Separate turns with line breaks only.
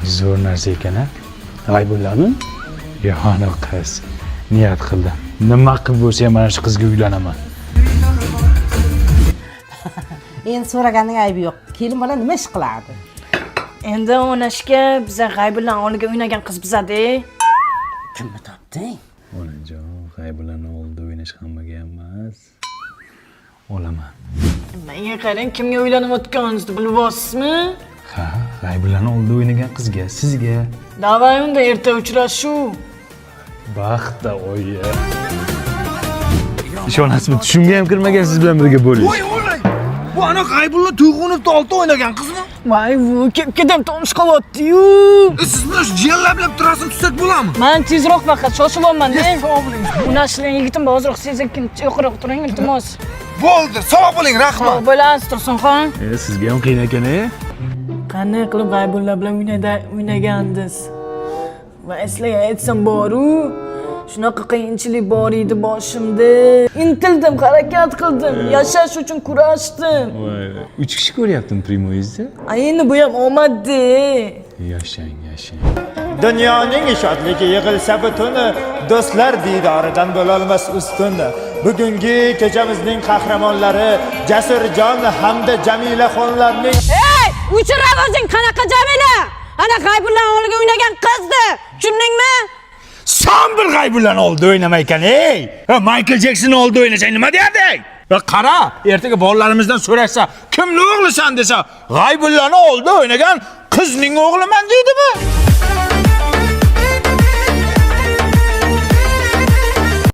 Zo'r narsa ekan, a?
G'aybullami?
Yo'q, ana qiz. Niyat qildim. Nima qilib bo'lsa ham mana shu qizga uylanaman.
Endi so'raganning aybi yo'q. Kelin bola nima ish qiladi?
Endi o'ynashga biza G'aybullani oldiga o'ynagan qiz bizada.
Kimni topding?
Onajon, G'aybullani oldida o'ynash hammaga ham emas. Olaman.
Menga qarang, kimga uylanayotganingizni bilyapsizmi?
Ha, G'aybullani oldida o'ynagan qizga, sizga.
Davay unda erta uchrashuv.
Baxtda oyi. Ishonasizmi, tushimga ham kirmagan siz bilan birga bo'lish.
Voy o'lay. Bu ana G'aybulla Tuyg'unovni oldida o'ynagan qizmi?
Voy, bu kelib tonish qolyapti-yu.
Siz bilan shu jiyanlar turasini tutsak bo'ladimi?
Man tezroq faqat shoshilyapman-da.
Sog' bo'ling.
Unashling yigitim bor, ozroq sekin yo'qroq turing, iltimos.
Bo'ldi, sog' bo'ling, rahmat.
Sog' bo'lasiz, Tursunxon.
E, sizga ham qiyin ekan, e?
Qanday qilib G'aybulla bilan o'ynagandingiz? Va sizlarga aytsam boru, shunaqa qiyinchilik bor edi boshimda. Intildim, harakat qildim, yashash uchun kurashdim.
Voy, uch kishi ko'ryaptim primoyizda.
A endi bu ham omad-da.
Yashang, yashang.
Dunyoning shodligi yig'ilsa butuni, do'stlar diydoridan bo'lolmas ustun. Bugungi kechamizning qahramonlari Jasurjon hamda Jamilaxonlarning
Ey, o'chir ovozing, qanaqa Jamila? Ana G'aybullani oldiga o'ynagan qizdi. Tushundingmi?
San bir G'aybullani oldida o'ynama ekan, ey! Ha, Michael Jackson oldida o'ynasang nima deyarding? Va qara, ertaga bolalarimizdan so'rashsa, kimni o'g'lisan desa, G'aybullani oldida o'ynagan qizning o'g'liman deydimi?